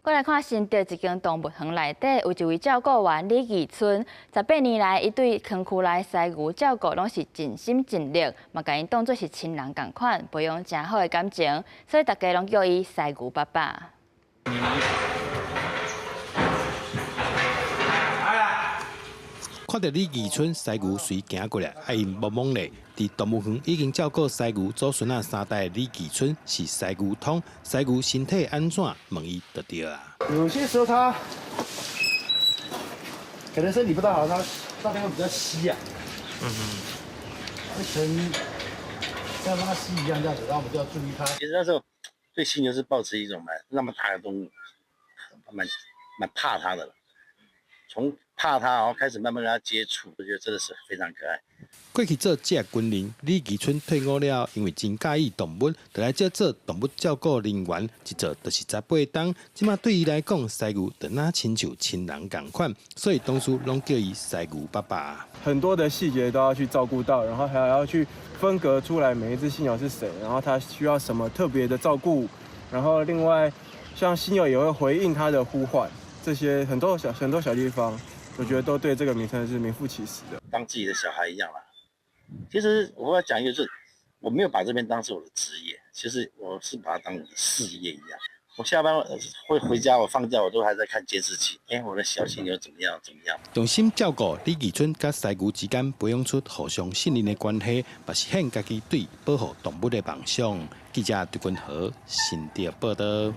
過來看新竹一間動物園內底，有一位照顧員李義春，18年來，伊對園區內犀牛照顧攏是盡心盡力，嘛共𪜶當做是親人仝款，培養誠好的感情，所以大家攏叫伊犀牛爸爸。看著李義春犀牛隨行過來，愛𪜶摸摸咧。佇動物園已經照顧犀牛祖孫仔三代的李義春是犀牛通，犀牛身體按怎問伊就對啊。有些時候它可能身體不大好，它大便會比較稀啊。會成像拉稀一樣這樣子，然後我們就要注意它。其實那時候對犀牛是抱持一種蠻那麼大的動物，蠻怕它的。從怕它，然後開始慢慢跟它接觸，我覺得真的是非常可愛。過去做職業軍人，李義春退伍了，因為真佮意動物，就來這做動物照顧人員，一做就是18冬。這馬對伊來講，犀牛就若親像親人仝款，所以同事攏叫伊犀牛爸爸。很多的細節都要去照顧到，然後還要去分隔出來每一隻犀牛是誰，然後它需要什麼特別的照顧，然後另外像犀牛也會回應它的呼喚。這些很多小很多小地方，我覺得都對這個名稱是名副其實的。當自己的小孩一樣啦。其實我要講一個，就是我沒有把這邊當成我的職業，其實我是把它當我的事業一樣。我下班會回家，我放假我都還在看監視器。哎，我的小犀牛怎麼樣？怎麼樣？用心照顧李義春佮犀牛之間培養出互相信任的關係，嘛是獻家己對保護動物的夢想。記者朱君和新竹報導。